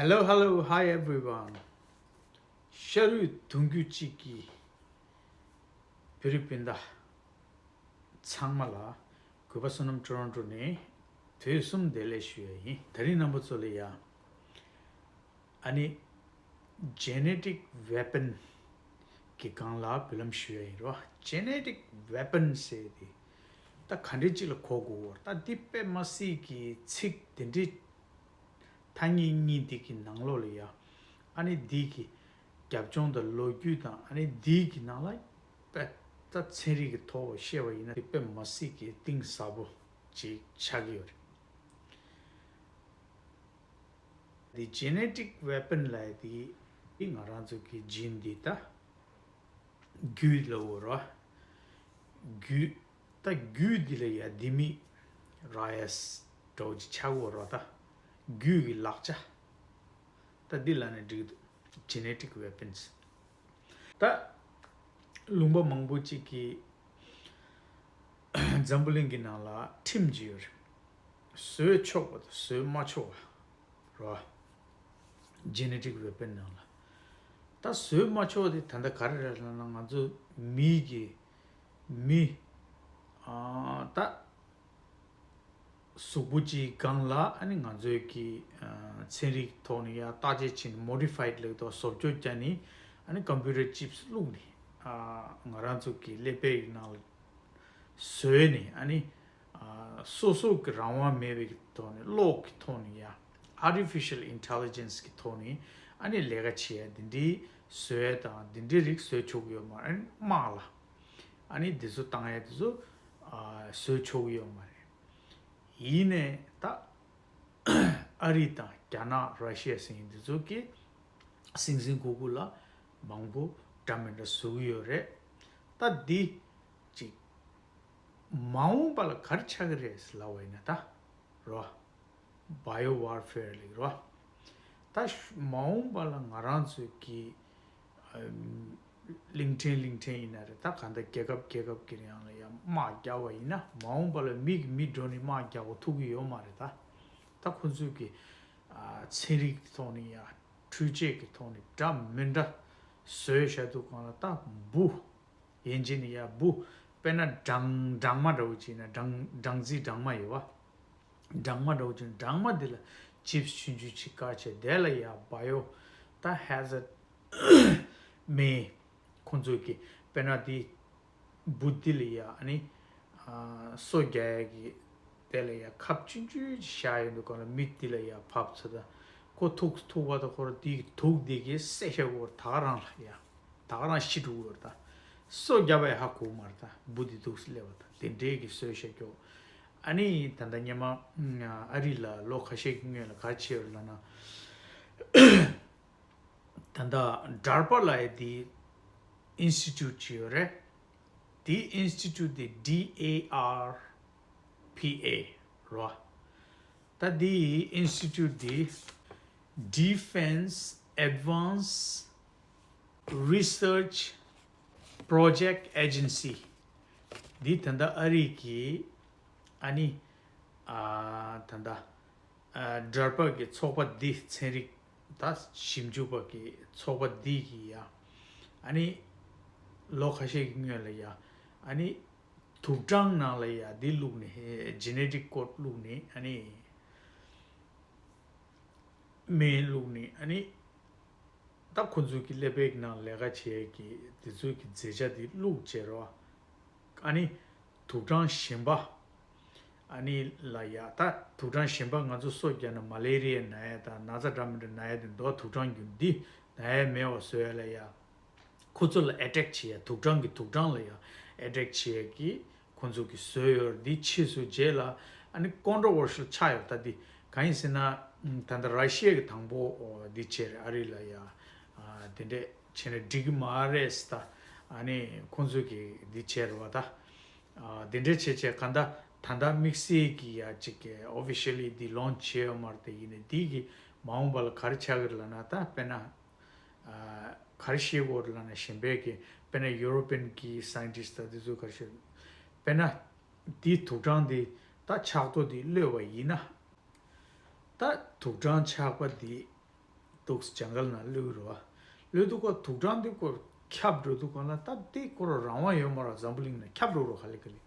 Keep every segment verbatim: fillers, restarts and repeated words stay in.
Hello, hello, hi everyone. ཤ་རུས་གདུང་རྒྱུད་གཅིག་གི་བོད་རིགས་སྤུན་ཟླ་ཚང་མ་ལ་གུས་པ་བསོད་ནམས་ཊོ་རོན་ཊོ་ནས་དུས་གསུམ་བདེ་ལེགས་ཞུ་ཡ་ཡིན། དེ་རིང་རྣམ་པ་ཚོ་ལ་ཡ་ཨ་ནི་genetic weapon གི་སྒང་ལ་འབུལ་ལམ་ཞུ་ཡ་ཡིན་རོ། genetic weapon ཟེར་དེ་ད་ག་འདྲ་ཅིག་ལ་གོ་དགོས་བར་ད་འདི་དཔེ་མ་སྲིད་ཀྱི་ཚིག་དེ་འདྲའི་ཐ་སྙད་གཉིས་འདི་གི་ནང་ལོགས་ལ་ཡ་ཨ་ནི་འདི་གི་རྒྱབ་ལྗོངས་དང་ལོ་རྒྱུས་དང་ཨ་ནི་འདི་གི་ནང་ལ་དཔེ་ད་ཚན་རིག་གི་ཐོག་བཤད་པ་ཡིན་ན་དེ་དཔེ་མ་སྲིད་ཀྱི་གཏིང་ཟབ་པོ་ཅིག་ཆགས་ཀྱི་ཡོད་རེད། འདི་genetic weapon ལབ་ཡ་དེ་ང་རང་ཚོ་གི་gene འདི་ད་རྒྱུད་ལ་འོ་རོ། རྒྱུད། ད་རྒྱུད་འདི་ལ་ཡ་ལྡེ་མིག་རག་ཡ་འདྲ་བོ་ཅིག་ཆགས་འོ་རོ། ད་རྒྱུད་ཀྱི་ལག་ཆ། ད་འདི་ལ་ནི་འགྲིག་འདུག genetic weapons། ད་ལུང་པ་མང་པོ་ཅིག་གི་འཛམ་བུ་གླིང་གི་ནང་ལ་ཁྲིམས་ཅིག་ཡོད་རེད། བཟོས་ཆོག་པ་དང་བཟོས་མ་ཆོག་པ་རོ། genetic weapon ནང་ལ། ད་བཟོས་མ་ཆོག་དེ་ད་ལྟ་ག་རེ་རེད་ལབ་ན་ང་ཚོ་མི་གི་མི་ཨ་ད་གཟུགས་པོ་ཅིག་སྒང་ལ་ཨ་ནི་ང་ཚོའི་གི་ཨ་ཚན་རིག་ཐོག་ནས་ཡ་བརྟག་དཔྱད་བྱས་ནས་modified ལབ་དོ་བཟོ་བཅོས་བརྒྱབ་ནས་ཨ་ནི་computer chips བླུགས་ནས་ཨ་ང་རང་ཚོ་གི་ཀླད་པའི་ནང་ལ་བཟོས་ནས་ཨ་ནི་ཨ་སོ་སོ་གི་རང་དབང་མེད་པའི་གི་ཐོག་ནས་གློག་གི་ཐོག་ནས་ཡ་artificial intelligence གི་ཐོག་ནས་ཨ་ནི་ལས་ཀ་བྱེད་ཡ་འདི་འདྲའི་བཟོས་ཡ་དང་འདི་འདྲའི་རིགས་བཟོས་ཆོག་གི་ཡོད་མ་རེད། དམག་ལ་ཨ་ནི་འདི་ཚོ་བཏང་ཡ་འདི་ཚོ་ཨ་བཟོས་ཆོག་གི་ཡོད་མ་རེད། ཡིན་ནའི་ད་ཨ་རི་དང་རྒྱ་ནག་ར་ཤི་ཡ་ཟེར་མཁན་འདི་ཚོ་གིས་སིང་སིང་ཁུག་ཁུག་ལ་མང་པོ་འདྲ་མི་འདྲ་བཟོ་གི་ཡོད་རེད། ད་འདི་ཅིག་མ་འོངས་པ་ལ་ག་རེ་ཆགས་ཀྱི་རེད་ལབ་པ་ཡིན་ན་ད་རོ། bio warfare ལབ་རོ། ད་མ་འོངས་པ་ལ་ང་རང་ཚོའི་གི་གླིང་ཕྲན་གླིང་ཕྲན་ཡིན་ན་རེད། ད་གང་ལྟར་རྒྱལ་ཁབ་རྒྱལ་ཁབ་ཀྱི་ནང་ལ་ཡང་དམག་རྒྱག་པ་ཡིན་ན་མ་འོངས་པ་ལ་མི་གིས་མི་འགྲོ་ནས་དམག་རྒྱག་པ་ཐུབ་ཀྱི་ཡོད་མ་རེད། ད་ད་ཁོ་ཚོས་ཀྱི་ཨ་ཚན་རིག་གི་ཐོག་ནས་ཡང་འཕྲུལ་ཆས་ཀྱི་ཐོག་ནས་འདྲ་མི་འདྲ་བཟོས་བཞག་འདུག་གང་ལ་ད་འབུ་ཡན་ཆད་ནས་ཡང་འབུ་དཔེར་ན་སྦྲང་སྦྲང་མ་འདྲ་བོ་ཅིག་ཡིན་ན་སྦྲང་སྦྲང་རྩི་སྦྲང་མ་ཡོད་པ། སྦྲང་མ་འདྲ་བོ་ཅིག་སྦྲང་མ་འདི་ལ་chips ཆུང་ཆུང་ཅིག་བཀར་བྱས་དེ་ལ་ཡ་bio ད་hazard མེད། ཁོང་ཚོས་ཀྱི་དཔེར་ན་དེ་འབུ་འདི་ལ་ཡ་ཨ་ནི་ཨ་སོ་རྒྱག་ཡ་གི་དེ་ལ་ཡ་ཁབ་ཆུང་ཆུང་ཅིག་བཞག་ཡོད་འདུག་ག་ལ། མི་འདི་ལ་ཡ་བབས་ཚར་ད་ཁོ་ཐུག་ཐུག་པ་ད་ཁོ་ར་དེ་གི་དུག་དེ་གི་བསད་བཞག་གོ་ད་ག་རང་ལ་ཡ། ད་ག་རང་ཤི་འགྲོ་གི་ཡོད་རེད། ད་སོ་རྒྱབ་པ་ཡ་ཧ་གོ་མ་རེད། ད་འབུ་འདི་འདུག་སེ་སླེབས་པ་ད་དེ་འདྲའི་གི་སོས་བཞག་ཀྱོག་ཨ་ནི་ད་ལྟ་སྔོན་མ་ཨ་རི་ལ་ལོ་ཁ་ཤས་ཀྱི་སྔོན་ལ་ག་རེ་བྱས་ཡོད་རེད་ལབ་ན། ད་ལྟ་DARPA ལབ་ཡ་དེ་institute ཅིག་ཡོད་རེད། དེ་institute དེ་D A R P A རོ། ད་དེ་institute དེ་Defense Advanced Research Project Agency འདི་ད་ལྟ་ཨ་རི་གི་ཨ་ནི་ཨ་ད་ལྟ་ཨ་DARPA གི་ཚོགས་པ་འདི་ཚན་རིག་ད་ཞིབ་འཇུག་པ་གི་ཚོགས་པ་འདི་གི་ཡ་ཨ་ནི་ལོ་ཁ་ཤས་ཀྱི་སྔོན་ལ་ཡ་ཨ་ནི་དུག་སྦྲང་ནང་ལ་ཡ་འདི་བླུགས་ནས་genetic code བླུགས་ནས་ཨ་ནི་སྨན་བླུགས་ནས་ཨ་ནི་ད་ཁོ་ཚོའི་གི་ཀླད་པའི་ནང་ལས་ཀ་བྱེད་ཀྱི་དེ་ཚོའི་གི་རྫས་ཆ་དེ་བླུགས་བྱས་རོ། ཨ་ནི་དུག་སྦྲང་གཞན་པ་ཨ་ནི་ལ་ཡ་ད་དུག་སྦྲང་གཞན་པ་ང་ཚོ་སོ་རྒྱག་ན་མ་ལེ་རི་ཡ་ན་ཡ་དང་ན་ཚ་འདྲ་མི་འདྲ་ན་ཡ་དེ་འདུག་དུག་སྦྲང་རྒྱུ་འདི་ན་ཡ་མེད་པ་བཟོ་ཡ་ལ་ཡ། ཁོ་ཚོ་ལ་attack བྱེད་ཡ་དུག་སྦྲང་གི་དུག་སྦྲང་ལ་ཡ་attack བྱེད་ཡ་གི་ཁོ་ཚོ་གི་བཟོས་ཡོད་རེད། འདི་ཕྱིས་སུ་རྗེས་ལ་ཨ་ནི་controversial ཆགས་ཡོད། ད་འདི་གང་ཡིན་ཟེར་ན་ད་ལྟ་ར་ཤི་ཡ་གི་དང་པོ་འདི་བྱས་རེད། ཨ་རི་ལ་ཡ་དེ་འདྲས་བྱས་ན་འགྲིག་གི་མ་རེད་ཟེར། ད་ཨ་ནི་ཁོ་ཚོ་གི་འདི་བྱས་རེད་བ། ད་དེ་འདྲས་བྱས་བྱས་གང་ད་ད་ལྟ་དམིགས་བསལ་གི་ཡ་གཅིག་གི་officially འདི་launch བྱས་ཡོད་མ་རེད། དེ་ཡིན་ནའི་འདི་གི་མ་འོངས་པ་ལ་ག་རེ་ཆགས་ཀྱི་རེད་ལབ་ན་ད་དཔེར་ན། ཨ་ག་རེ་བཤད་དགོས་རེད་ལབ་ན་གཞན་པའི་གི་དཔེར་ན་European གི་scientist དང་དེ་ཚོས་ག་རེ་བཤད། དཔེར་ན་དེའི་དུག་སྦྲང་དེ་ད་ཆག་ཐོ་དེ་གློད་པ་ཡིན་ན། ད་དུག་སྦྲང་ཆག་པ་དེ་ འདུག་ཇང་གལ་ནང་གློད་རོ། གློད་དུས་ཁོ་དུག་སྦྲང་འདི་ཁོ་ཁྱབ་འགྲོ་དུས་གང་ལ་ད་འདི་ཁོ་རང་རང་དབང་ཡོད་མ་རེད། འཛམ་བུ་གླིང་ནང་ཁྱབ་འགྲོ་རོ། ག་ལེ་ག་ལེ་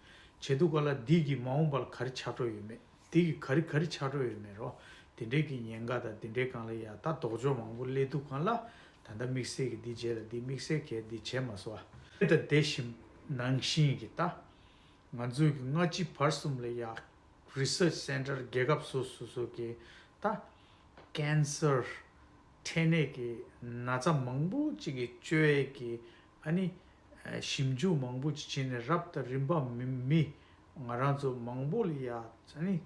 བྱེད་དུས་གང་ལ་འདི་གི་མ་འོངས་པ་ལ་ག་རེ་ཆགས་འགྲོ་ཡོད་མེད། འདི་གི་ག་རེ་ག་རེ་ཆགས་འགྲོ་ཡོད་མེད་རོ། དེ་འདྲའི་གི་ཉེན་ཁ་དང་དེ་འདྲའི་སྒང་ལ་ཡ་ད་ལྡོག་ཕྱོགས་མང་པོ་སླེབས་དུས་གང་ལ་ད་ལྟ་དམིགས་བསལ་གི་འདི་བྱས་ལ་འདི་དམིགས་བསལ་གས་འདི་བྱས་མ་སོང་ཨ། དེ་དང་དེ་བཞིན་ནང་བཞིན་གི་ད་ང་ཚོའི་གི་སྔ་ཕྱི་བར་གསུམ་ལ་ཡ་research center རྒྱལ་ཁབ་སོ་སོ་སོ་གི་ད་cancer འཕྲལ་ནད་ཀྱི་ན་ཚ་མང་པོ་ཅིག་གི་བཅོས་ཡས་ཀྱི་ཨ་ནི་ཞིབ་འཇུག་མང་པོ་ཅིག་བྱས་ནས་རབ་དང་རིམ་པ་མི་མི་ང་རང་ཚོ་མང་པོ་ལ་ཡ་ཨ་ནི་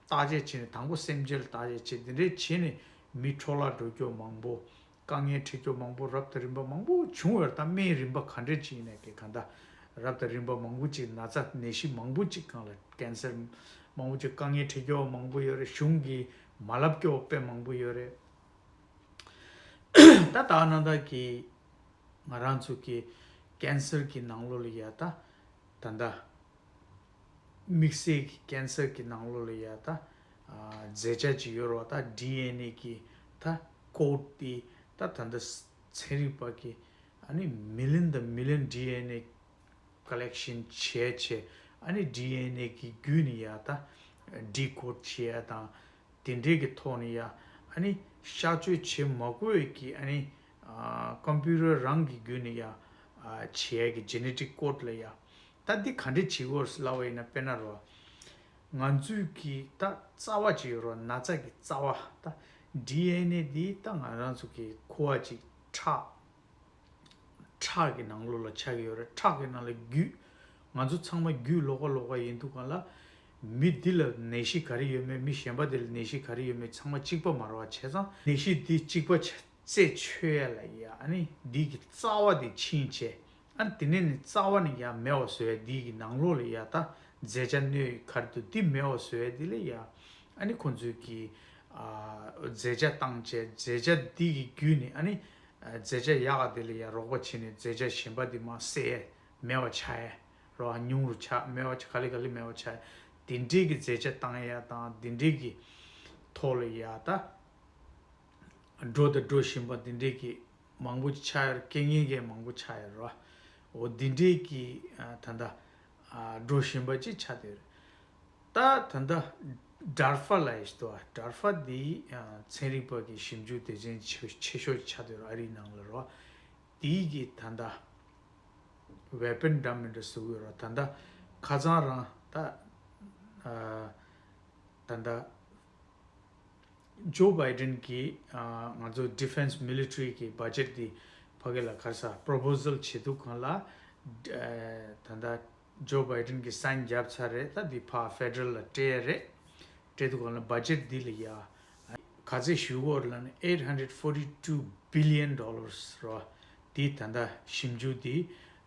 བརྟག་དཔྱད་བྱས་ནས་དང་པོ་སེམས་ཅན་ལ་བརྟག་དཔྱད་བྱས་དེ་འདྲའི་བྱས་ནས་མི་འཕྲོ་བརླག་འགྲོ་རྒྱུ་མང་པོ། དཀའ་ངལ་འཕྲད་རྒྱུ་མང་པོ་རབ་དང་རིམ་པ་མང་པོ་བྱུང་བས་ད་སྨན་རིམ་པ་ག་འདྲས་ཅིག་ཡིན་ནའི་གི་གང་ལྟར་རབ་དང་རིམ་པ་མང་པོ་ཅིག་ན་ཚ་ནད་གཞི་མང་པོ་ཅིག་སྒང་ལ་cancer མང་པོ་ཅིག་དཀའ་ངལ་འཕྲད་རྒྱུ་མང་པོ་ཡོད་རེད། གཞུང་གིས་མ་ལབ་རྒྱུ་དཔེ་མང་པོ་ཡོད་རེད། ད་ད་ནང་ད་གི་ང་རང་ཚོ་གི་cancer གི་ནང་ལོགས་ལ་ཡ་ད་ད་ད་དམིགས་བསལ་གྱི་cancer གྱི་ནང་ལོགས་ལ་ཡ་ད་ཨ་རྫས་ཆ་ཅིག་ཡོད་རེད་བ། ད་ཌི་ཨེན་ཨེ་གི་ད་code དེ་ད་ད་ད་ཚན་རིག་པ་གི་ཨ་ནི་million དང་million ཌི་ཨེན་ཨེ་collection བྱས་བྱས་ཨ་ནི་ཌི་ཨེན་ཨེ་གི་བརྒྱུད་ནས་ཡ་ད་decode བྱས་ཡ་དང་། དེ་འདྲའི་གི་ཐོག་ནས་ཡ་ཨ་ནི་གཤག་བཅོས་བྱེད་མ་དགོས་ཀྱི་ཨ་ནི་ཨ་computer རང་གི་བརྒྱུད་ནས་ཡ་ཨ་བྱེད་ཡ་གི་genetic code ལ་ཡ་ད་འདི་ག་འདྲས་བྱེད་དགོས་ལབ་པ་ཡིན་ན་དཔེར་ན་རོ། ང་ཚོའི་གི་ད་རྩ་བ་ཅིག་ཡོད་རོ། ན་ཚ་གི་རྩ་བ་ད་ཌི་ཨེན་ཨེ་འདི་ད་ང་རང་ཚོ་གི་ཁུ་བ་ཅིག་ཁྲག་ཁྲག་གི་ནང་ལོགས་ལ་ཆགས་ཀྱི་ཡོད་རེད། ཁྲག་གི་ནང་ལ་རྒྱུད། ང་ཚོ་ཚང་མ་རྒྱུད་ལོགས་ཀ་ལོགས་ཀ་ཡིན་དུས་གང་ལ། མི་འདི་ལ་ནད་གཞི་ག་རེ་ཡོད་མེད་མི་གཞན་པ་འདི་ལ་ནད་གཞི་ག་རེ་ཡོད་མེད་ཚང་མ་གཅིག་པ་མ་རེད་བ། བྱས་ཙང་ནད་གཞི་འདི་གཅིག་པ་ཆ་རྩད་ཆོད་ཡ་ལ་ཡ་ཨ་ནི་འདི་གི་རྩ་བ་འདི་ཕྱིན་བྱས། ཨ་ནི་དེ་ནས་ནི་རྩ་བ་ནས་ཡ་མེད་པ་བཟོ་ཡ། འདི་གི་ནང་ལོགས་ལ་ཡ་ད་རྫས་ཆ་གནོད་ཡི་ག་རེ་འདུག་འདི་མེད་པ་བཟོ་ཡ་འདི་ལ་ཡ་ཨ་ནི་ཁོང་ཚོས་ཀྱི་ཨ་རྫས་ཆ་བཏང་བྱས་རྫས་ཆ་འདི་གི་བརྒྱུད་ནས་ཨ་ནི། རྫས་ཆ་ཡག་ག་དེ་ལ་ཡ་རོགས་པ་བྱས་ནས་རྫས་ཆ་གཞན་པ་དེ་མར་བསད་ཡས་མེད་པ་ཆགས་ཡས་རོ། ཉུང་རུ་ཆགས་མེད་པ་ཆགས་ག་ལེ་ག་ལེ་མེད་པ་ཆགས་ཡས། དེ་འདྲའི་གི་རྫས་ཆ་བཏང་ཡ་དང་དེ་འདྲའི་གི་ཐོག་ལ་ཡ་ད་འགྲོ་དང་འགྲོ་བཞིན་པ་དེ་འདྲའི་གི་མང་པོ་ཆགས་ཡོད་རེད། རྐྱེན་ངན་གྱི་མང་པོ་ཆགས་ཡོད་རེད་བ། འོ་དེ་འདྲའི་གི་ད་ལྟ་འགྲོ་བཞིན་པ་ཅིག་ཆགས་བསྡད་ཡོད་རེད། ད་ད་ལྟ་ཌར་ཕ་ལབ་ཡས་ཞིག་འདུག་ཌར་ཕ་འདི་ཚན་རིག་པ་གི་ཞིབ་འཇུག་སྡེ་ཚན་ཆེ་ཆེ་ཤོས་ཆགས་བསྡད་ཡོད་རེད་ཨ་རིའི་ནང་ལ་རོ། དེའི་གི་ད་ལྟ་weapon འདྲ་མི་འདྲ་བཟོ་གི་ཡོད་རེད། ད་ལྟ་ཁ་སང་རང་ད་ད་ལྟ་ཇོ་བྷའི་ཌེན་གྱིས་ང་ཚོ་defence military གི་budget འདི་ཕ་གི་ལ་ག་རེ་ཟེར་proposal བྱེད་དུས་སྒང་ལ་ད་ལྟ་ཇོ་བྷའི་ཌེན་གྱིས་sign བརྒྱབ་ཚར་རེད། ད་འདི་ཕར་ཕེ་ཌེ་རལ་ལ་སྤྲད་རེད། སྤྲད་དུས་སྒང་ལ་budget འདི་ལ་ཡ་ག་ཚད་ཞུ་གི་ཡོད་རེད་ལབ་ན་eight hundred forty two billion dollars རེད་བ། འདི་ད་ལྟ་ཞིབ་འཇུག་འདི་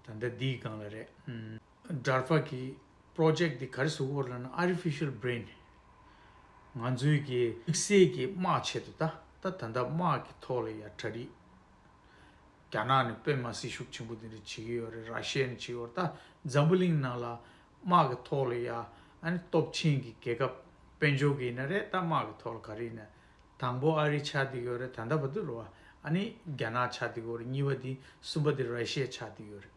ད་ལྟ་འདིའི་སྒང་ལ་རེད། ཨུམ། ཌར་ཕ་གི་project འདི་ག་རེ་བཟོ་གི་ཡོད་རེད་ལབ་ན་artificial brain ང་ཚོའི་གི་དམིགས་བསལ་གྱི་དམག་ཆེད་དུ་ད་ད་ད་ལྟ་དམག་གི་ཐོག་ལ་ཡ་གྲ་སྒྲིག་རྒྱ་ནག་ནས་དཔེ་མ་སྲིད་ཤུགས་ཆེན་པོ་དེ་འདྲ་བྱེད་ཀྱི་ཡོད་རེད། ར་ཤི་ཡ་ནས་བྱེད་ཀྱི་ཡོད་རེད། ད་འཛམ་བུ་གླིང་ནང་ལ་དམག་གི་ཐོག་ལ་ཡ་ཨ་ནི་སྟོབས་ཆེན་གྱི་རྒྱལ་ཁབ་དཔལ་འབྱོར་གྱི་ཡིན་ན་རེད། ད་དམག་གི་ཐོག་ལ་ག་རེ་ཡིན་ན་དང་པོ་ཨ་རི་ཆགས་བསྡད་ཡོད་རེད། ད་ལྟ་བར་དུ་རེད་བ། ཨ་ནི་རྒྱ་ནག་ཆགས་བསྡད་ཡོད་རེད། གཉིས་པ་དེ་གསུམ་པ་དེ་ར་ཤི་ཡ་ཆགས་བསྡད་ཡོད་རེད།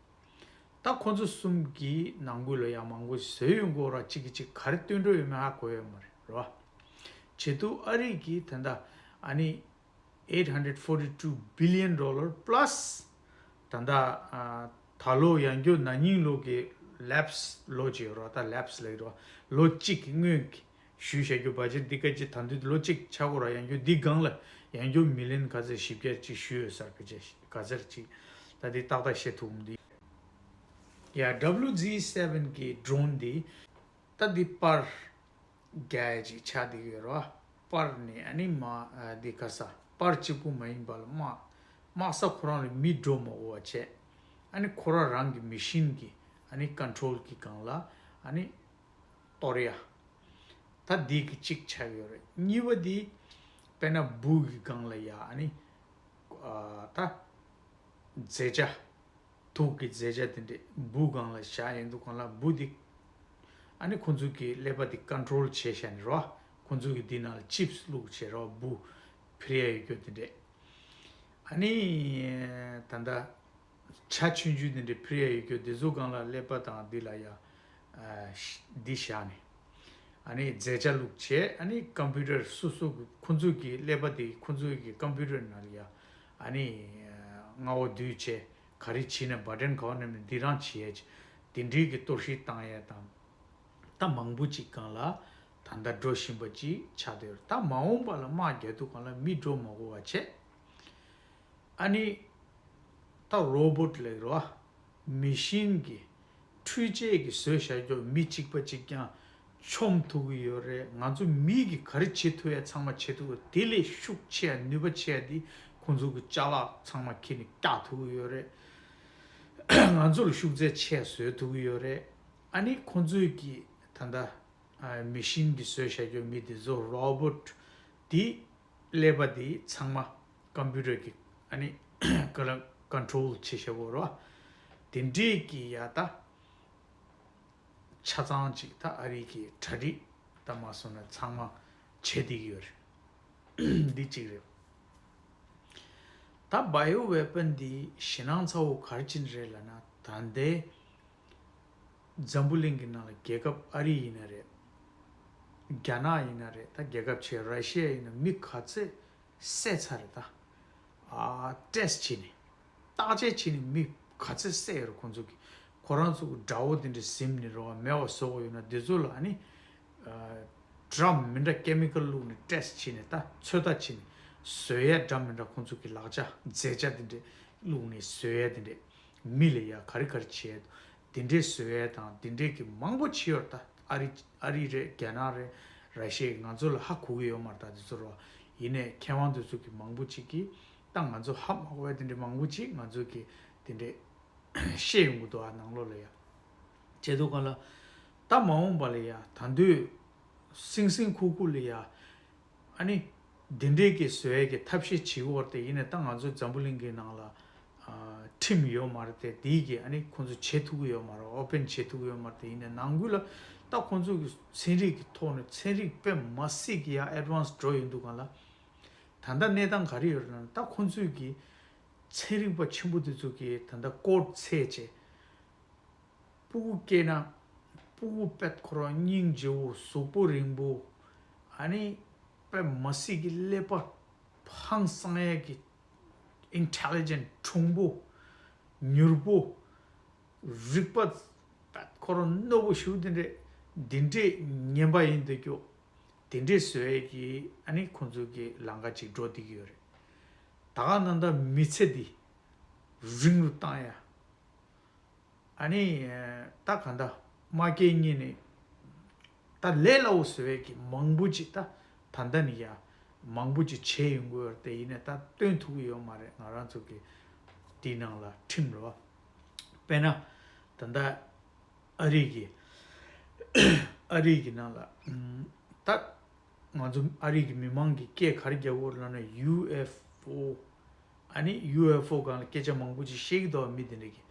ད་ཁོ་ཚོ་གསུམ་གྱི་ནང་ཁུལ་ལ་ཡ་མང་པོ་བཟོས་ཡོང་གི་ཡོད་རེད། གཅིག་གིས་གཅིག་ག་རེ་བསྟུན་འགྲོ་ཡོད་མེད་ཧ་གོ་ཡོད་མ་རེད་རེད་བ། བྱེད་དུས་ཨ་རི་གིས་ད་ལྟ་ཨ་ནི། eight hundred forty two billion dollar plus ད་ལྟ་ཨ་ད་ལོ་ཡང་སྐྱར་ན་ནིང་ལོ་གི་lapse ལོ་ཅིག་ཡོད་རེད་བ། ད་lapse ལབ་ཀྱི་རེད་བ། ལོ་གཅིག་གི་སྔོན་གྱི་ཞུས་བཞག་རྒྱུ་budget འདི་ག་ཅིག་ད་དུང་ལོ་གཅིག་ཆགས་ཀྱི་ཡོད་རེད་བ། ཡང་སྐྱར་འདི་སྒང་ལ་ཡང་སྐྱར་million ག་ཚད་བཞི་བརྒྱ་ཅིག་ཞུས་ཡོད་ས་རེད། ག་ཚད་ག་ཚད་ཅིག་ད་འདི་ཏག་ཏག་བཤད་ཐུབ་མི་འདུག་ཡ། W Z seven གི་drone འདི་ད་འདི་པར་རྒྱག་ཡ་ཅིག་ཆགས་བསྡད་ཡོད་རེད་བ། པར་ནི་ཨ་ནི་མ་ཨ་འདི་ག་ས་པར་གཅིག་པུ་མ་ཡིན་པ་ལ་དམག་དམག་ས་ཁོ་རང་ལ་མི་འགྲོ་མ་དགོས་པ་བྱས། ཨ་ནི་ཁོ་རང་རང་གི་མེ་ཤིན་གྱི་ཨ་ནི་ཀོན་ཊོལ་གྱི་སྒང་ལ་ཨ་ནི་གཏོར་ཡ། ད་འདི་གི་གཅིག་ཆགས་ཡོད་རེད། གཉིས་པ་འདི་དཔེར་ན་འབུ་གི་སྒང་ལ་ཡ་ཨ་ནི་ཨ་ད་རྫས་ཆ། དུག་གི་རྫས་ཆ་དེ་འདྲས་འབུ་སྒང་ལ་བཞག་ཡོང་དུས་སྒང་ལ་འབུ་དེ་ཨ་ནི་ཁོང་ཚོ་གི་ཀླད་པ་དེ་ཀོན་ཊོལ་བྱས་བཞག་ནས་རོ། ཁོང་ཚོ་གི་དེ་ནང་ལ་ཅིབས་བླུགས་བྱས་རོ། འབུ་འཕུར་ཡ་ཡོད་རྒྱུ་དེ་འདྲས། ཨ་ནི་ད་ལྟ་ཆ་ཆུང་ཆུང་དེ་འདྲའི་ཕུལ་ཡ་ཡོད་རྒྱུ་དེ་ཚོ་སྒང་ལ་ཀླད་པ་དང་འདི་ལ་ཡ་ཨ་ཤ་འདི་བཞག་ནས། ཨ་ནི་རྫས་ཆ་བླུགས་བྱས། ཨ་ནི་ཀམ་པུ་ཊར་སོ་སོ་གི་ཁོང་ཚོ་གི་ཀླད་པ་དེ་ཁོང་ཚོ་གི་ཀམ་པུ་ཊར་ནང་ལ་ཡ་ཨ་ནི་ཨ་མངའ་འོག་བསྡུས་བྱས། ག་རེ་བྱས་ན་བ་ཊན་ག་བ་ནས་མིན་འདི་རང་བྱས་བྱས། དེ་འདྲའི་གི་གཏོར་བཤིག་བཏང་ཡ་དང་། ད་མང་པོ་ཅིག་སྒང་ལ་ད་ལྟ་འགྲོ་བཞིན་པ་ཅིག་ཆགས་བསྡད་ཡོད་རེད། ད་མ་འོངས་པ་ལ་དམག་རྒྱག་དུས་སྒང་ལ་མི་འགྲོ་མ་དགོས་པ་བྱས། ཨ་ནི་ད་རོ་བོ་ཊི་ལབ་ཀྱི་རེད་བ། མེ་ཤིན་གྱི་འཕྲུལ་ཆས་ཀྱིས་བཟོས་བཞག་རྒྱུ་མི་གཅིག་པ་གཅིག་རྐྱང་ཆོམ་ཐུབ་ཀྱི་ཡོད་རེད། ང་ཚོ་མི་གིས་ག་རེ་བྱེད་ཐུབ་ཡ་ཚང་མ་བྱེད་ཐུབ་ཀྱི། དེ་ལས་ཤུགས་ཆེ་ཡ་ནུས་པ་ཆེ་ཡ་དེ་ཁོང་ཚོ་གི་ཅ་ལག་ཚང་མ་ཁྱེར་ནས་བཀྱག་ཐུབ་ཀྱི་ཡོད་རེད། ང་ཚོ་ལ་ཤུགས་རྫས་ཆེ་ཡ་བཟོས་ཐུབ་ཀྱི་ཡོད་རེད། ཨ་ནི་ཁོང་ཚོས་ཀྱི་ད་ལྟ་ཨ་མེ་ཤིན་གྱིས་བཟོས་བཞག་རྒྱུ་མི་དེ་ཚོ་རོ་བོ་ཊི་དེ་ཀླད་པ་དེ་ཚང་མ་ཀམ་པུ་ཊར་གྱིས་ཨ་ནི་ཀ་ལ་ཀོན་ཊོལ་བྱེད་བཞག་གོ་རེད་བ། དེ་འདྲས་ཀྱི་ཡ་ད་ཆ་ཚང་ཅིག་ད་ཨ་རི་གི་གྲ་སྒྲིག་ད་མ་སོང་ན་ཚང་མ་བྱེད་བསྡད་ཀྱི་ཡོད་རེད། འདི་གཅིག་རེད། ད་བ་ཡོ་ཝེ་པན་འདི་ཞེད་སྣང་ཚ་བོ་ག་རེ་བྱས་ནས་རེད་ལབ་ན། ད་ལྟའི་འཛམ་བུ་གླིང་གི་ནང་ལ་རྒྱལ་ཁབ་ཨ་རི་ཡིན་ན་རེད། རྒྱ་ནག་ཡིན་ན་རེད། ད་རྒྱལ་ཁབ་ཆེ་ར་ཤི་ཡ་ཡིན་ན་མི་ག་ཚད་བསད་ཚར་རེད་ད། ཨ་ཊེ་སི་ཊི་བྱས་ནས་བརྟག་དཔྱད་བྱས་ནས་མི་ག་ཚད་བསད་ཡོད་རེད་ཁོང་ཚོ་གིས། ཁོ་རང་ཚོ་གི་དགྲ་བོ་དེ་འདྲ་ཟིན་ནས་རེད་བ། མེད་པ་བཟོ་དགོས་ཡོད་ན་དེ་ཚོ་ལ་ཨ་ནི་ཨ་འདྲ་མི་འདྲ་ཀེ་མི་ཀལ་བླུགས་ནས་ཊེ་སི་ཊི་བྱས་ནས་ད་ཚོད་ལྟ་བྱས་ནས་བཟོ་ཡ་འདྲ་མི་འདྲ་ཁོང་ཚོ་གི་ལག་ཆ་རྫས་ཆ་དེ་འདྲ་བླུགས་ནས་བཟོ་ཡ་དེ་འདྲ། མི་ལ་ཡ་ག་རེ་ག་རེ་བྱས་དེ་འདྲས་བཟོ་ཡས་དང་དེ་འདྲས་ཀྱི་མང་པོ་བྱས་ཡོད་རེད་ད། ཨ་རི་ཨ་རི་རེད། རྒྱ་ནག་རེད། ར་ཤི་ཡ། ང་ཚོ་ལ་ཧ་གོ་གི་ཡོད་མ་རེད་ད་དེ་ཚོ་རོ། ཡིན་ནའི་མཁས་དབང་དེ་ཚོ་གི་མང་པོ་ཅིག་གིས་ད་ང་ཚོ་ཧ་མ་གོ་བས་དེ་འདྲས་མང་པོ་ཅིག་ང་ཚོ་གི་དེ་འདྲས་ཤེས་ཡོང་གི་འདུག་ཨ་ནང་ལོགས་ལ་ཡ། བྱས་དུས་སྒང་ལ་ད་མ་འོངས་པ་ལ་ཡ་ད་དུང་སིང་སིང་ཁུག་ཁུག་ལ་ཡ། ཨ་ནི་འདི་འདྲའི་གི་བཟོ་ཡས་ཀྱི་ཐབས་ཤེས་བྱེད་དགོས་རེད་དེ། ཡིན་ནའི་ད་ང་ཚོ་འཛམ་བུ་གླིང་གི་ནང་ལ་ཨ་ཁྲིམས་ཡོད་མ་རེད་དེ། དེའི་གི་ཨ་ནི་ཁོང་ཚོ་བྱེད་ཐུབ་ཀྱི་ཡོད་མ་རེད། ཨོ་པེན་བྱེད་ཐུབ་ཀྱི་ཡོད་མ་རེད་དེ། ཡིན་ནའི་ནང་ཁུལ་ལ་ད་ཁོང་ཚོ་གི་ཚན་རིག་གི་ཐོག་ནས་ཚན་རིག་དཔེ་མ་སྲིད་ཀྱི་ཡང་ཨེཌ་ཝན་སི་འགྲོ་ཡོང་དུས་སྒང་ལ། ད་ལྟ་གནས་སྟངས་ག་རེ་ཡོད་རེད་ན། ད་ཁོང་ཚོས་གི་ཚན་རིག་པ་ཆེན་པོ་དེ་ཚོ་གི་ད་ལྟ་ཀོར་ཊི་ཚད་བྱས། སྤུ་གུ་སྐྱེས་ན་སྤུ་གུ་དཔེ་ཁོ་རང་སྙིང་རྗེ་བོ། གཟུགས་པོ་རིང་པོ། ཨ་ནི་དཔེ་མ་སྲིད་ཀྱི་ཀླད་པ་ཧང་སང་ཡས་ཀྱི་ཨིན་ཊེ་ལི་ཇེན་ཊི། གྲུང་པོ། མྱུར་པོ། རིག་པ་དཔེ་ཁོ་རང་རྣོ་པོ་ཞེ་པོ་དེ་འདྲས། དེ་འདྲས་ངན་པ་ཡིན་བསྡད་རྒྱུ། དེ་འདྲས་བཟོ་ཡས་ཀྱི་ཨ་ནི་ཁོང་ཚོ་གི་ལམ་ཁ་ཅིག་འགྲོ་བསྡད་ཀྱི་ཡོད་རེད། ད་ག་ནང་ད་མི་ཚེ་འདི་རིང་རུ་བཏང་ཡ། ཨ་ནི་ད་ག་འདྲ་མ་སྐྱེས་ཉིན་ནས་ད་ལས་སླ་བོ་བཟོ་བའི་གི་མང་པོ་ཅིག་ད་ད་ལྟ་ནས་ཡ་མང་པོ་ཅིག་བྱས་ཡོང་གི་ཡོད་རེད་དེ། ཡིན་ནའི་ད་སྟོན་ཐུབ་ཀྱི་ཡོད་མ་རེད། ང་རང་ཚོ་གི་དེའི་ནང་ལ་ཁྲིམས་རེད་བ། དཔེར་ན་ད་ལྟ་ཨ་རི་གི་ཨ་རི་གི་ནང་ལ་ད། ང་ཚོ་ཨ་རི་གི་མི་མང་གི་སྐད་ག་རེ་རྒྱག་གི་ཡོད་རེད་ལབ་ན། ཡུ་ཨེཕ་ཨོ། ཨ་ནི་ཡུ་ཨེཕ་ཨོ་སྒང་ལ་སྐད་ཆ་མང་པོ་ཅིག་བཤད་ཀྱི་འདུག་མི་དེ་འདྲ་གིས།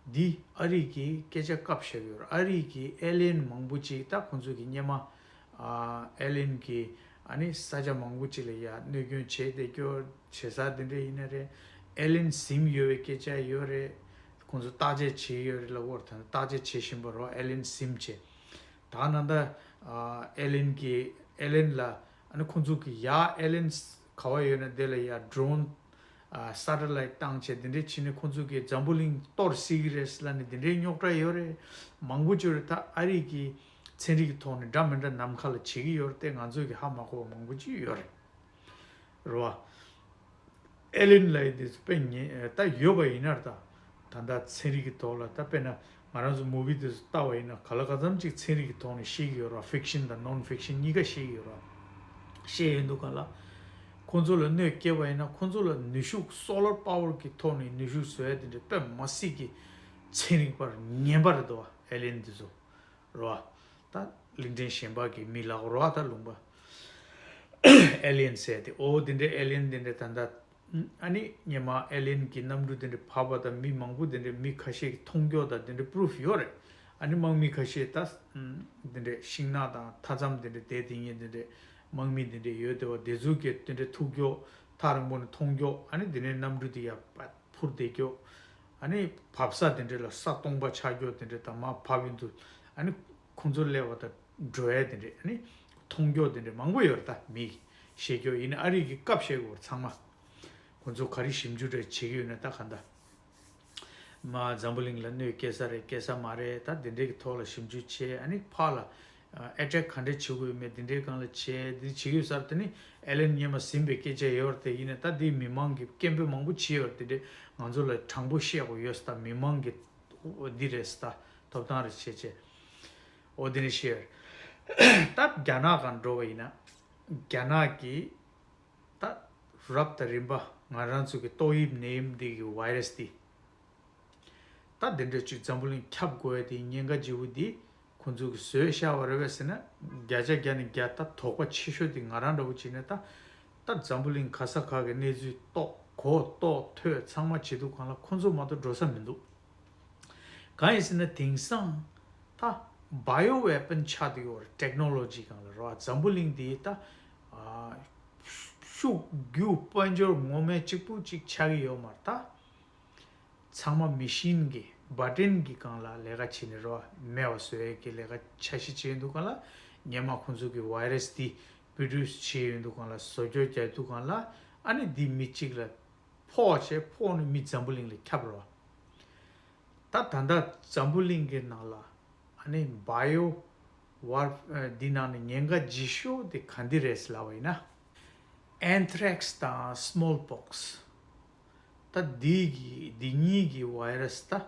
འདི་ཨ་རི་གི་སྐད་ཆ་བཀབ་བཞག་གི་ཡོད་རེད། ཨ་རི་གི་ཨེ་ལི་ཡན་མང་པོ་ཅིག་ད་ཁོང་ཚོ་གི་སྔོན་མ་ཨ་ཨེ་ལི་ཡན་གི་ཨ་ནི་ས་ཆ་མང་པོ་ཅིག་ལ་ཡ་གནོད་སྐྱོན་བྱས་བསྡད་རྒྱུ་བྱེད་ས་དེ་འདྲ་ཡིན་ན་རེད། ཨེ་ལི་ཡན་ཟིན་ཡོད་པའི་སྐད་ཆ་ཡོད་རེད། ཁོང་ཚོ་བརྟག་དཔྱད་བྱས་ཡོད་རེད་ལབ་ཀྱི་ཡོད་རེད། ད་བརྟག་དཔྱད་བྱེད་བཞིན་པ་རེད། ཨེ་ལི་ཡན་ཟིན་བྱས། ད་ནང་ད་ཨ་ཨེ་ལི་ཡན་གྱི་ཨེ་ལི་ཡན་ལ་ཨ་ནི་ཁོང་ཚོ་གི་ཡ་ཨེ་ལི་ཡན་ག་བ་ཡོད་ན་དེ་ལ་ཡ་ཌོ་རོན་ཨ་སེ་ཊ་ལའིཊ་བཏང་བྱས་དེ་འདྲས་བྱས་ནས་ཁོང་ཚོ་གི་འཛམ་བུ་གླིང་གཏོར་སྲིད་ཀྱི་རེད་ལབ་ནས་དེ་འདྲས་རྙོག་དྲ་ཡོད་རེད། མང་པོ་ཅིག་ཡོད་རེད། ད་ཨ་རི་གི་ཚན་རིག་གི་ཐོག་ནས་འདྲ་མི་འདྲ་ནམ་མཁའ་ལ་བྱེད་ཀྱི་ཡོད་རེད་དེ། ང་ཚོ་གི་ཧ་མ་གོ་བ་མང་པོ་ཅིག་ཡོད་རེད། རེད་བ། ཨེ་ལི་ཡན་ལབ་ཡས་དེ་ཚོ་དཔེ་ཉེ་ད་ཡོད་པ་ཡིན་ན་རེད་ད། ད་ལྟ་ཚན་རིག་གི་ཐོག་ལ་ད་དཔེར་ན་ང་རང་ཚོ་མུ་བི་དེ་ཚོ་ལྟ་བ་ཡིན་ན་ག་ལ་ག་ཙམ་ཅིག་ཚན་རིག་གི་ཐོག་ནས་བཤད་ཀྱི་ཡོད་རེད། ཕིག་ཤན་དང་ནོན་ཕིག་ཤན་གཉིས་ཀ་བཤད་ཀྱི་ཡོད་རེད། བཤད་ཡོད་འདུག་ག་ལ། ཁོང་ཚོ་ལ་གནོད་སྐྱེལ་བ་ཡིན་ན་ཁོང་ཚོ་ལ་ནུས་ཤུགས་སོ་ལར་པ་ཝར་གྱི་ཐོག་ནས་ནུས་ཤུགས་བཟོ་ཡ་དེ་འདྲ་དཔེ་མ་སྲིད་ཀྱི་ཚན་རིག་པར་ངན་པ་རེད་འདུག་བ། ཨེ་ལི་ཡན་དེ་ཚོ། རེད་བ། ད་གླིང་ཕྲན་གཞན་པ་གི་མི་ལབ་དགོས་རེད་བ། ད་ལུང་པ་ཨེ་ལི་ཡན་ཟེར་ཏེ། ཨོ་དེ་འདྲའི་ཨེ་ལི་ཡན་དེ་འདྲ་ད་ལྟ་ཨ་ནི་སྔོན་མ་ཨེ་ལི་ཡན་གྱི་གནམ་གྲུ་དེ་འདྲ་བབས་པ་དང་མི་མང་པོ་དེ་འདྲ་མི་ཁ་ཤས་ཀྱིས་མཐོང་རྒྱུ་དང་དེ་འདྲ་པུ་རུབ་ཡོད་རེད། ཨ་ནི་དམག་མི་ཁ་ཤས་ད་དེ་འདྲ་ཤིང་ནགས་དང་མཐའ་མཚམས་དེ་འདྲ་བསྡད་དེ་ཉིན་དེ་འདྲ་དམག་མི་དེ་འདྲ་ཡོད་དེ་བ། དེ་ཚོ་གིས་དེ་འདྲ་ཐུག་རྒྱུ། ཐག་རིང་པོ་ནས་མཐོང་རྒྱུ། ཨ་ནི་དེ་ནས་གནམ་གྲུ་དེ་ཡར་འཕུར་བསྡད་རྒྱུ། ཨ་ནི་བབས་ས་དེ་འདྲ་ལ་ས་སྟོང་པ་ཆགས་རྒྱུ་དེ་འདྲ་དང་། མར་བབས་ཡོང་དུས་ཨ་ནི་ཁོང་ཚོ་སླེབས་པ་དང་འགྲོ་ཡ་དེ་འདྲ། ཨ་ནི་མཐོང་རྒྱུ་དེ་འདྲ་མང་པོ་ཡོད་རེད། ད་མི་གིས་བཤད་རྒྱུ་ཡིན་ན། ཨ་རི་གི་སྐབས་བཤད་དགོས་རེད། ཚང་མ་ཁོང་ཚོ་ག་རེ་ཞིབ་འཇུག་འདྲ་བྱེད་ཀྱི་ཡོད་ན། ད་ག་འདྲ། མར་འཛམ་བུ་གླིང་ལ་གནོད་སྐྱེལ་ས་རེད་སྐྱེལ་ས་མ་རེད། ད་དེ་འདྲའི་གི་ཐོག་ལ་ཞིབ་འཇུག་བྱས། ཨ་ནི་ཕར་ལ་ཨེ་ཊེག་ག་འདྲ་བྱེད་དགོས་མེད་དེ་འདྲའི་སྒང་ལ་བྱས། དེ་བྱེད་ཀྱི་ཡོད་ས་རེད། དེ་ནི་ཨེ་ལན་སྔོན་མ་ཟིན་པའི་སྐད་ཆ་ཡོད་རེད། དེ་ཡིན་ན་ད་དེ་མི་མང་གིས་སྐད་འབོད་མང་པོ་བྱས་ཡོད་རེད། དེ་འདྲའི་ང་ཚོ་ལ་དྲང་པོ་བཤད་དགོས་ཡོད་ས། ད་མི་མང་གི་འདི་རེད་ས། ད་ཐོབ་ཐང་རེད་བྱས་བྱས། འོ་དེ་འདྲ་བཤད་ཡོད་རེད། ད་རྒྱ་ནག་སྒང་འགྲོ་བ་ཡིན་ན། རྒྱ་ནག་གི་ད་རབ་དང་རིམ་པ་ང་རང་ཚོ་གི་ཏོག་དབྱིབས་ནད་ཡམས་འདི་གི་ཝའི་རས་འདི། ད་འདི་འདྲ་ཅིག་འཛམ་བུ་གླིང་ཁྱབ་དགོས་ཡ་དེ་ཉེན་ཁ་ལྗིད་པོ་འདི་ཁོང་ཚོ་གིས་བཟོས་བཞག་པ་རེད་པས་ཟེར་ན། བརྒྱ་ཆ་བརྒྱ་ནས་བརྒྱ། ད་དོགས་པ་ཆེ་ཤོས་དེ་ང་རང་འདྲ་བོ་བྱས་ན། ད་ད་འཛམ་བུ་གླིང་ག་ས་ག་གི་གནས་ཚུལ་རྟོགས། གོ་རྟོགས་ཐོས། ཚང་མ་བྱེད་དུས་སྒང་ལ་ཁོང་ཚོ་མ་གཏོགས་འགྲོ་ས་མི་འདུག་གང་ཡིན་ཟེར་ན། དེང་སང་ད་བྷའི་ཡོ་ཝེ་པན་ཆགས་བསྡད་ཡོད་རེད། ཊེག་ནོ་ལོ་ཇི་སྒང་ལ་རེད་པ། འཛམ་བུ་གླིང་འདི་ད་ཨ་ཤུགས་རྒྱུ་དཔལ་འབྱོར་ངོ་མ་གཅིག་པུ་གཅིག་ཆགས་ཀྱི་ཡོད་མ་རེད། ད་ཚང་མ་མེ་ཤིན་གྱི་བ་ཊན་གྱི་སྒང་ལ་ལས་ཀ་བྱས་ནས་རེད་པ། མེད་པ་བཟོ་ཡས་ཀྱི་ལས་ཀ་འཆར་གཞི་བྱས་ཡོང་དུས་སྒང་ལ། སྔོན་མ་ཁོང་ཚོ་གི་ཝའི་རས་འདི་པྲོ་ཌུ་སི་བྱས་ཡོང་དུས་སྒང་ལ། བཟོ་བཅོས་རྒྱག་དུས་སྒང་ལ། ཨ་ནི་འདི་མི་གཅིག་ལ་ཕོག་བྱས། ཕོག་ནས་མི་འཛམ་བུ་གླིང་ལ་ཁྱབ་རེད་པ། ད་ད་ལྟ་འཛམ་བུ་གླིང་གི་ནང་ལ་ཨ་ནི་བྷའི་ཡོ་ཝར་འདི་ནང་ནས་ཉེན་ཁ་ལྗིད་ཤོས་དེ་ག་འདི་རེད་ལབ་པ་ཡིན་ན། ཨེན་ཐྲེག་སི་དང་སི་མོལ་པོག་སི། ད་འདི་གི་འདི་གཉིས་ཀྱི་ཝའི་རས་ད་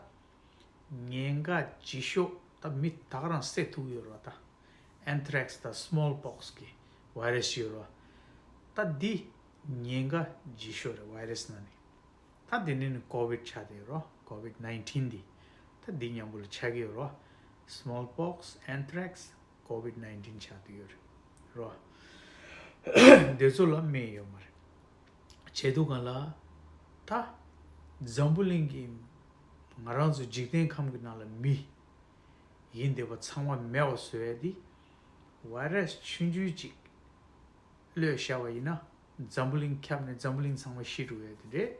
ཉེན་ཁ་ལྗིད་ཤོས། ད་མི་ད་ག་རང་བསད་ཐུབ་ཡོད་རེད་པ། ད་ཨེན་ཐྲེག་སི་དང་སི་མོལ་པོག་སི་གི་ཝའི་རས་ཡོད་རེད་པ། ད་འདི་ཉེན་ཁ་ལྗིད་ཤོས་རེད། ཝའི་རས་ནང་ནས། ད་དེ་ནས་ནི་ཀོ་བིད་ཆགས་བསྡད་ཡོད་རེད་པ། ཀོ་བིད་ནའིན་ཊིན་འདི་ད་འདི་མཉམ་པོ་ལ་ཆགས་ཀྱི་ཡོད་རེད་པ། སི་མོལ་པོག་སི། ཨེན་ཐྲེག་སི། ཀོ་བིད་ནའིན་ཊིན་ཆགས་བསྡད་ཡོད་རེད་པ། དེ་ཚོ་ལ་སྨན་ཡོད་མ་རེད། བྱས་དུས་སྒང་ལ་ད་འཛམ་བུ་གླིང་གི་ང་རང་ཚོ་འཇིག་རྟེན་ཁམས་ཀྱི་ནང་ལ་མི་ཡིན་བསྡད་པ་ཚང་མ་མེད་པ་བཟོ་ཡ་འདི་ཝའི་རས་ཆུང་ཆུང་ཅིག་གློད་བཞག་པ་ཡིན་ན། འཛམ་བུ་གླིང་ཁྱབ་ནས་འཛམ་བུ་གླིང་ཚང་མ་ཤི་འགྲོ་ཡ་དེ་འདྲས་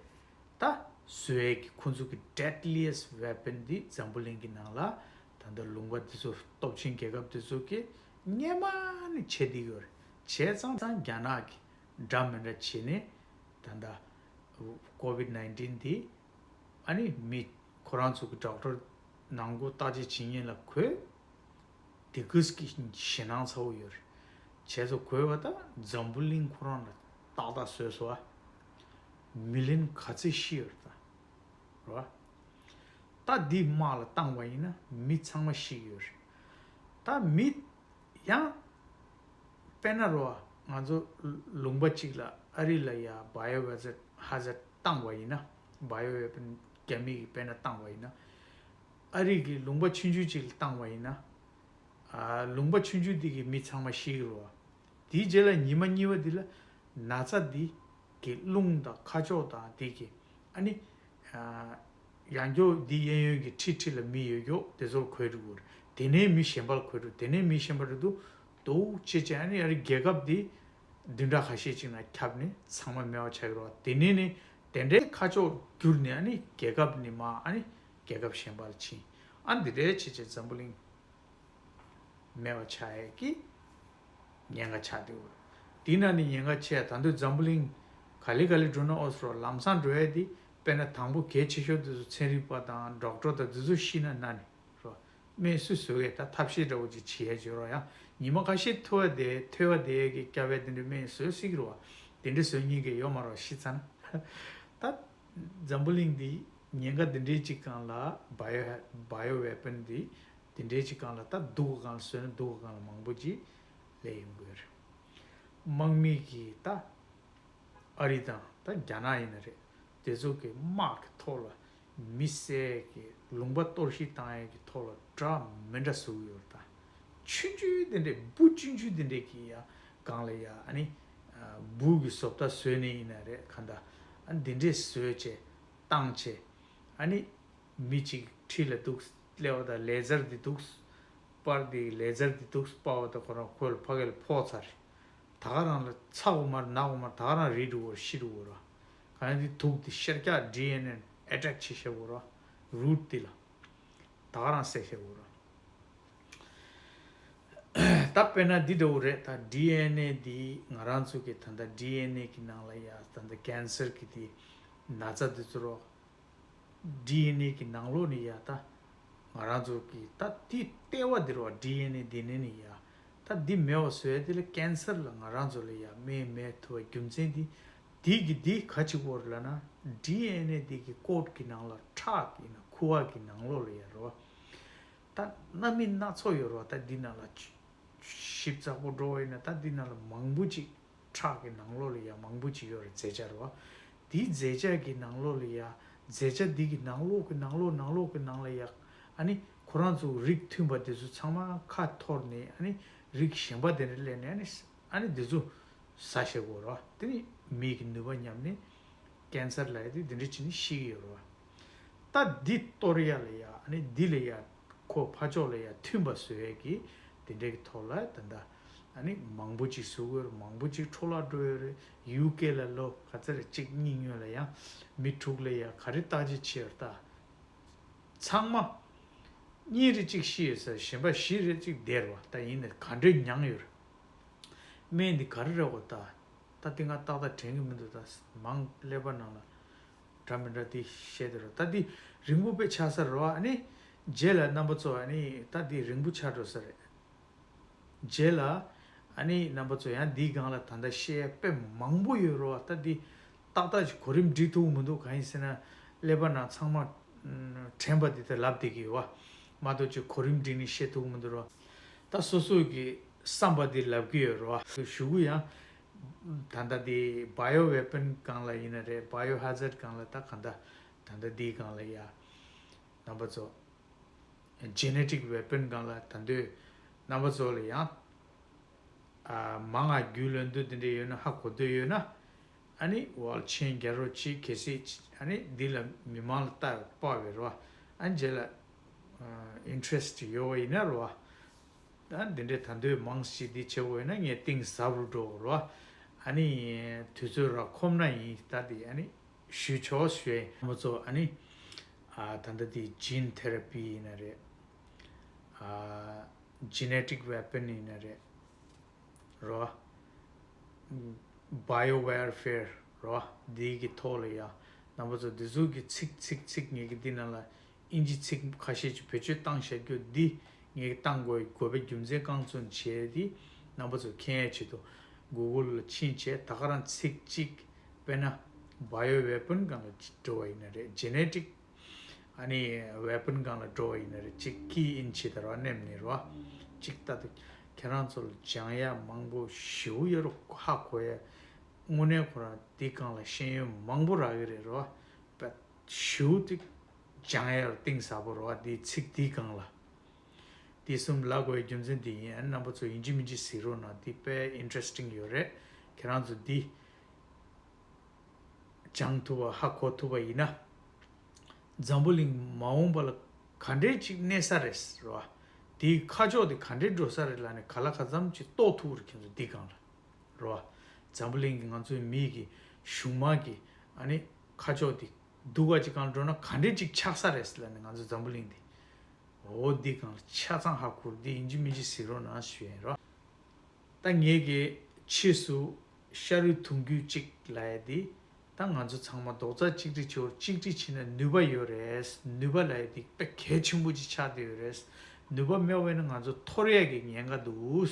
ད་བཟོ་ཡས་ཀྱི་ཁོང་ཚོ་གི་deadliest weapon འདི་འཛམ་བུ་གླིང་གི་ནང་ལ་ད་ལྟ་ལུང་པ་འདི་ཚོ་སྟོབས་ཆེན་རྒྱལ་ཁབ་འདི་ཚོ་གིས་སྔོན་མ་ནས་བྱེད་བསྡད་ཡོད་རེད། བྱས་ཙང་ཙང་རྒྱ་ནག་གིས་འདྲ་མི་འདྲ་བྱས་ནས་ད་ལྟ་ཀོ་བིད་ནའིན་ཊིན་འདི་ཨ་ནི་མི་ཁོ་རང་ཚོ་གི་ཌོག་ཊར་ནང་ཁུལ་བརྟག་དཔྱད་བྱེད་མཁན་ལ་གོ་དེ་གིས་ཀྱི་ཞེད་སྣང་ཚ་བོ་ཡོད་རེད། བྱས་ཙང་གོ་བ་ད་འཛམ་བུ་གླིང་ཁོ་རང་ལ་ཏག་ཏག་བཟོས་སོང་ཨ། མི་ལན་ག་ཚོད་ཤི་ཡོད་རེད་ད། རེད་བ། ད་འདི་དམག་ལ་བཏང་བ་ཡིན་ན་མི་ཚང་མ་ཤི་གི་ཡོད་རེད། ད་མི་ཡང་དཔེར་ན་རོ། ང་ཚོ་ལུང་པ་གཅིག་ལ་ཨ་རི་ལ་ཡ་བྷ་ཡོ་ཧ་ཛར་ཧ་ཛར་བཏང་བ་ཡིན་ན། བྷ་ཡོ་ཝེ་པན་རྒྱ་མི་གིས་དཔེར་ན་བཏང་བ་ཡིན་ན། ཨ་རི་གི་ལུང་པ་ཆུང་ཆུང་གཅིག་ལ་བཏང་བ་ཡིན་ན། ཨ། ལུང་པ་ཆུང་ཆུང་འདི་གི་མི་ཚང་མ་ཤི་གི་རོ། དེའི་རྗེས་ལ་ཉི་མ་གཉིས་པ་འདི་ལ་ན་ཚ་འདི་གི་རླུང་དང་ཁ་ཕྱོགས་དང་འདི་གི་ཨ་ནི། ཨ། ཡང་སྐྱོ་འདི་གཡས་གཡོན་གྱི་འཁྲིས་འཁྲིས་ལ་མི་ཡོད་སྐྱོ་དེ་ཚོར་འགོས་འགྲོ་གི་རེད། དེ་ནས་མི་གཞན་པ་ལ་འགོས་འགྲོ། དེ་ནས་མི་གཞན་པ་རེད་འདུག་འདུག་ཅེས་བྱས་ཨ་ནི་ཨ་རི་རྒྱལ་ཁབ་འདི་བདུན་ཕྲག་ཁ་ཤས་ཅིག་ནང་ཁྱབ་ནས་ཚང་མ་མེད་པ་ཆགས་ཀྱི་རེད་བ། དེ་ནས་ནི་དེ་འདྲའི་ཁ་ཕྱོགས་བསྒྱུར་ནས་ཨ་ནི་རྒྱལ་ཁབ་ནས་མར་ཨ་ནི་རྒྱལ་ཁབ་གཞན་པ་ལ་ཕྱིན། ཨ་འདི་འདྲའི་བྱས་བྱས་འཛམ་བུ་གླིང་མེད་པ་ཆགས་ཡས་ཀྱི་ཉེན་ཁ་ཆགས་བསྡད་ཡོད། དེ་ན་ནི་ཉེན་ཁ་ཆེ་ད་དུང་འཛམ་བུ་གླིང་ག་ལེ་ག་ལེ་འགྲོ་ན་ཨོ་སི་རོ། ལམ་སང་འགྲོ་ཡས་དེ་དཔེར་ན་དང་པོ་གལ་ཆེ་ཤོས་དེ་ཚོ་ཚན་རིག་པ་དང་ཌོག་ཊར་དང་དེ་ཚོ་ཤི་ན་ན་ནི་རོ། སྨན་སུས་བཟོ་གས། ད་ཐབས་ཤེས་འདྲ་བོ་ཅིག་བྱེད་ཡས་བྱོས་རོགས། ཡང་ཉི་མ་ཁ་ཤས་ཐུ་བ་དེ་ཐོལ་བ་དེ་གི་སྐྱ་བའི་དེ་འདྲའི་སྨན་བཟོ་སྲིད་ཀྱི་རེད་བ། དེ་འདྲའི་བཟོ་མཁན་གི་ཡོད་མ་རེད་བ། ཤི་ཚར་ན། ད་འཛམ་བུ་གླིང་འདི་ཉེན་ཁ་འདི་འདྲའི་ཅིག་སྒང་ལ་བྷ་ཡོ་བྷ་ཡོ་ཝེ་པན་འདི་འདི་འདྲའི་ཅིག་སྒང་ལ་ད་སྡུག་གི་སྒང་ལ་བཟོས་ན་སྡུག་གི་སྒང་ལ་མང་པོ་ཅིག་སླེབས་ཡོང་གི་ཡོད་རེད། དམག་མི་གི་ད་ཨ་རི་དང་ད་རྒྱ་ནག་ཡིན་ན་རེད། དེ་ཚོ་གི་དམག་གི་ཐོག་ལ་མི་བསད་གི་ལུང་པ་གཏོར་བཤིག་བཏང་ཡས་ཀྱི་ཐོག་ལ་འདྲ་མི་འདྲ་བཟོ་གི་ཡོད་རེད། ད་ཆུང་ཆུང་དེ་འདྲས་འབུ་ཆུང་ཆུང་དེ་འདྲས་ཀྱི་ཡ་སྒང་ལ་ཡ་ཨ་ནི་འབུ་གི་བཟོ་ལྟ་བཟོས་ནས་ཡིན་ན་རེད། ག་འདྲ་ཨ་འདི་འདྲས་བཟོས་བྱས་བཏང་བྱས་ཨ་ནི་མི་གཅིག་འཁྲིས་ལ་འདུག་སླེབས་པ་དང་ལེ་ཛར་འདི་འདུག་སྤར། འདི་ལེ་ཛར་འདི་འདུག་སྤར་བ་དང་ཁོ་རང་ཁོ་ལ་ཕ་གི་ལ་ཕོག་ཚར། ད་ག་རང་ལ་ཚ་འོ་མར་ན་འོ་མར་ད་ག་རང་རིལ་འགྲོ་བར་ཤི་འགྲོ་བར། གང་ཡིན་དེ་དུག་དེ་ཤར་རྒྱག་ཌི་ཨེན་ཨེ་ཨེ་ཊེག་བྱེད་ཤེས་བོ་ར། རུ་ཊི་དེ་ལ་ད་ག་རང་བསད་ཤེས་བོ་ར། ད་དཔེར་ན་འདི་འདྲ་བོ་རེད། ད་ཌི་ཨེན་ཨེ་འདི་ང་རང་ཚོ་གི་ད་ལྟ་ཌི་ཨེན་ཨེ་གི་ནང་ལ་ཡ་ད་ལྟ་ཀེན་སར་གི་དེ་ན་ཚ་དེ་ཚོ་རོ། ཌི་ཨེན་ཨེ་གི་ནང་ལོགས་ནས་ཡ་ད་ང་རང་ཚོ་གི་ད་དེ་ལྟེ་བ་དེ་རོ། ཌི་ཨེན་ཨེ་དེ་ནས་ནི་ཡ་ད་འདི་མེད་པ་བཟོ་ཡ་དེ་ལ་ཀེན་སར་ལ་ང་རང་ཚོ་ལ་ཡ་སྨན་མེད་ཐུབ་པ་རྒྱུ་མཚན་དེ་དེ་གི་དེ་ག་ཅིག་བོར་ལ་ན་ཌི་ཨེན་ཨེ་དེ་གི་ཀོཌ་གི་ནང་ལ་ཁྲག་གི་ན་ཁུ་བ་གི་ནང་ལོགས་ལ་ཡ་རོ། ད་སྣ་མིན་སྣ་ཚོགས་ཡོད་རོ། ད་འདི་ནང་ལ་ཞིབ་ཚགས་པོ་འགྲོ་བ་ཡིན་ན་ད་འདི་ནང་ལ་མང་པོ་ཅིག་ཁྲག་གི་ནང་ལོགས་ལ་ཡ་མང་པོ་ཅིག་ཡོད་རེད། རྫས་སྦྱར་བ། དེའི་རྫས་སྦྱར་གྱི་ནང་ལོགས་ལ་ཡ་རྫས་སྦྱར་འདི་གི་ནང་ལོགས་ཀྱི་ནང་ལོགས་ནང་ལོགས་ཀྱི་ནང་ལ་ཡ་ཨ་ནི་ཁོ་རང་ཚོ་རིགས་མཐུན་པ་དེ་ཚོ་ཚང་མ་ཁ་འཐོར་ནས་ཨ་ནི་རིགས་གཞན་པ་དེ་འདྲ་སླེབས་ནས་ཨ་ནི་ཨ་ནི་དེ་ཚོ་ཟ་བྱེད་དགོས་རེད་བ། དེ་ནི་མིའི་གི་ནུས་པ་ཉམས་ནས་ཀེན་སར་ལབ་ཡ་དེ་དེ་འདྲ་བྱས་ནས་ཤི་གི་ཡོད་རེད་བ། ད་འདི་གཏོར་ཡ་ལ་ཡ་ཨ་ནི་འདི་ལ་ཡ་ཁོ་ཕར་ཕྱོགས་ལ་ཡ་མཐུན་པ་བཟོ་ཡས་ཀྱི་དེ་འདྲའི་གི་ཐོག་ལ་ད་ལྟ་ཨ་ནི་མང་པོ་ཅིག་བཟོ་དགོས་རེད། མང་པོ་ཅིག་འཕྲོ་བརླག་འགྲོ་ཡོད་རེད། ཡུ་ཀེ་ལ་ལོ་ག་ཚོད་རེད། གཅིག་གཉིས་སྔོན་ལ་ཡང་མི་དྲུག་ལ་ཡ་ག་རེ་བརྟག་དཔྱད་བྱས་ཡོད་རེད། ད་ཚང་མ་གཉིས་རེ་གཅིག་ཤི་ཡོད་ས་གཞན་པ་བཞི་རེ་གཅིག་བསྡད་རེད་བ། ད་ཡིན་ནའི་ག་འདྲས་མྱངས་ཡོད་རེད། སྨན་འདི་ག་རེ་རེད་གོ། ད་ད་འདི་ང་ཏག་ཏག་དྲན་གི་མི་འདུག་ད་མང་ཀླད་པ་ནང་ལ་འདྲ་མི་འདྲ་འདི་བཤད་དེ་རོ། ད་འདི་རིང་པོ་དཔེ་ཆགས་ས་རོ། ཨ་ནི་རྗེས་ལ་རྣམ་པ་ཚོ་ཨ་ནི་ད་འདི་རིང་པོ་ཆགས་འགྲོ་ས་རེད། རྗེས་ལ་ཨ་ནི་རྣམ་པ་ཚོ་ཡང་འདིའི་སྒང་ལ་ད་ལྟ་བཤད་དཔེ་མང་པོ་ཡོད་རོ། ད་འདི་ཏག་ཏག་ཅིག་གོ་རིམ་སྒྲིག་ཐུབ་མི་འདུག་གང་ཡིན་ཟེར་ན་ཀླད་པ་ནང་ཚང་མ་དྲན་པ་འདི་ད་ལབ་བསྡད་ཀྱི་ཡོད་བ། མ་གཏོགས་ཅིག་གོ་རིམ་སྒྲིག་ནས་བཤད་ཐུབ་མི་འདུག་རོ། ད་སོ་སོ་གི་བསམ་པ་འདི་ལབ་ཀྱི་ཡོད་རོ། གཞུག་གུ་ཡང་ད་ལྟ་འདི་བྷ་ཡོ་ཝེ་པན་སྒང་ལ་ཡིན་ན་རེད། བྷ་ཡོ་ཧ་ཛར་སྒང་ལ་ད་ག་འདྲ་ད་ལྟ་འདིའི་སྒང་ལ་ཡ་རྣམ་པ་ཚོ་ཇེ་ནེ་ཊིག་ཝེ་པན་སྒང་ལ་ད་འདོད་རྣམ་པ་ཚོ་ལ་ཡང་ཨ་མང་ང་རྒྱུས་ལོན་འདོད་དེ་འདྲ་ཡོད་ན་ཧ་གོ་འདོད་ཡོད་ན་ཨ་ནི་ཝལ་ཆེན་རྒྱལ་རོ་ཅིག་གལ་སྲིད་ཨ་ནི་འདི་ལ་མི་མང་ལ་ལྟ་དཔག་པའི་རོ། ཨ་ནི་རྗེས་ལ་ཨིན་ཊ་རེ་སི་ཊི་ཡོད་པ་ཡིན་ན་རོ། ད་འདི་འདྲའི་ད་འདོད་མང་ཞིག་འདི་བྱེད་དགོས་ཡོད་ན་ངས་གཏིང་ཟབ་རུ་འགྲོ་དགོས་རོ། ཨ་ནི་དུས་ཚོད་རག་ཁོམ་ན་ཡིན་ད་འདི་ཨ་ནི་ཞུ་ཆོག་ཞུ་ཡ་ཡིན། ང་ཚོ་ཨ་ནི་ཨ་ད་ལྟ་འདི་ཇིན་ཐེ་ར་པི་ཡིན་ན་རེད། ཨ་ཇེ་ནེ་ཊིག་ཝེ་པན་ཡིན་ན་རེད་རོ། བྷ་ཡོ་ཝེར་ཕེར་རོ། འདི་གི་ཐོག་ལ་ཡ་རྣམ་པ་ཚོ་འདི་ཚོ་གི་ཚིག་ཚིག་ཚིག་ངེད་ཀྱི་འདི་ནང་ལ་ཨིན་ཇི་ཚིག་ཁ་ཤས་ཅིག་བེད་སྤྱོད་བཏང་བཞག་རྒྱུ་འདི་ངེད་ཀྱི་བཏང་དགོས་དགོས་པའི་རྒྱུ་མཚན་རྐང་བཙུན་བྱས་ཏེ་རྣམ་པ་ཚོ་མཁྱེན་ཡས་ཆེད་དུ་གུ་གལ་ལ་ཕྱིན་བྱས་ད་ག་རང་ཚིག་གཅིག་དཔེར་ན་བྷ་ཡོ་ཝེ་པན་སྒང་ལ་འགྲོ་བ་ཡིན་ན་རེད། ཇེ་ནེ་ཊིག་ཨ་ནི་ཝེ་པན་སྒང་ལ་འགྲོ་བ་ཡིན་ན་རེད། གཅིག་ཀི་ཨིན་བྱེད་དར་བ་ནེམ་ནི་རོ། གཅིག་ལྟ་དུ་ཁྱེད་རང་ཚོ་ལ་སྦྱང་ཡ་མང་པོ་ཞེ་པོ་ཡོད་རོ། ཧ་གོ་ཡ་དངོས་གནས་ཁོ་རང་འདི་སྒང་ལ་ཤེས་ཡོན་མང་པོ་རག་གི་རེད་རོ། བས་ཞུ་ཏིག་སྦྱང་ཡར་གཏིང་ཟབ་པོ་རོ། འདི་ཚིག་འདི་སྒང་ལ་འདི་གསུམ་ལབ་དགོས་རྒྱུ་མཚན་འདི་ཡིན། རྣམ་པ་ཚོ་ཡིན་གཅིག་མིན་གཅིག་གཟིགས་རོགས་གནང་། འདི་དཔེ་ཨིན་ཊ་རེ་སི་ཊིང་ཡོད་རེད། ཁྱེད་རང་ཚོ་འདི་སྦྱང་ཐུབ་པ་ཧ་གོ་ཐུབ་པ་ཡིན་ན་འཛམ་བུ་གླིང་མ་འོངས་པ་ལ་ག་འདྲས་ཅིག་གནས་ས་རེད་རོ། འདིའི་ཁ་ཕྱོགས་འདི་ག་འདྲས་འགྲོ་ས་རེད་ལབ་ནས་ག་ལ་ག་ཙམ་ཅིག་རྟོགས་ཐུབ་རེད་ཁྱེད་ཚོ་འདི་སྒང་ལ། རོ། འཛམ་བུ་གླིང་གི་ང་ཚོའི་མི་གི་གཞུང་མང་གི་ཨ་ནི་ཁ་ཕྱོགས་འདི་སྡུག་ག་ཅིག་སྒང་འགྲོ་ན་ག་འདྲས་ཅིག་ཆགས་ས་རེད་ལབ་ནས་ང་ཚོ་འཛམ་བུ་གླིང་འདི་འོ་འདི་སྒང་ལ་ཆ་ཚང་ཧ་གོ་རེད། འདི་ཡིན་གཅིག་མིན་གཅིག་གཟིགས་རོགས་གནང་ཞུ་ཡིན་རོ། ད་ངེད་ཀྱི་ཕྱིས་སུ་ཤ་རུས་གདུང་རྒྱུད་གཅིག་ལབ་ཡ་འདི་ད་ང་ཚོ་ཚང་མ་རྡོག་རྩ་གཅིག་སྒྲིལ་བྱེད་པར་གཅིག་སྒྲིལ་བྱས་ན་ནུས་པ་ཡོད་རེད། ནུས་པ་ལབ་ཡ་འདི་དཔེ་གལ་ཆེན་པོ་ཅིག་ཆགས་བསྡད་ཡོད་རེད། ནུས་པ་མེད་པ་ཡིན་ན་ང་ཚོ་འཐོར་ཡ་གི་ཉེན་ཁ་འདུག་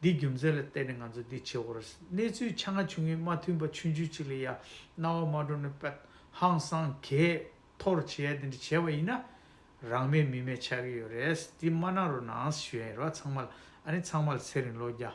འདི་རྒྱུ་མཚན་ལ་བརྟེན་ནས་ང་ཚོ་འདི་བྱེད་དགོས་རེད། གནས་ཚུལ་ཆ་ང་ཆུང་ངུའི་མ་མཐུན་པ་ཆུང་ཆུང་ཅིག་ལ་ཡ་རྣ་བ་མ་འགྲོ་ནས་དཔེ་ཧང་སང་གས་འཐོར་བྱེད་ཡ་འདི་འདྲ་བྱས་པ་ཡིན་ན་རང་མེད་མི་མེད་ཆགས་ཀྱི་ཡོད་རེད། འདི་མ་གནང་རོགས་གནང་ཞུ་ཡ་ཡིན་རོ། ཚང་མ་ལ་ཨ་ནི་ཚང་མ་ལ་ཚེ་རིང་ལོ་བརྒྱ།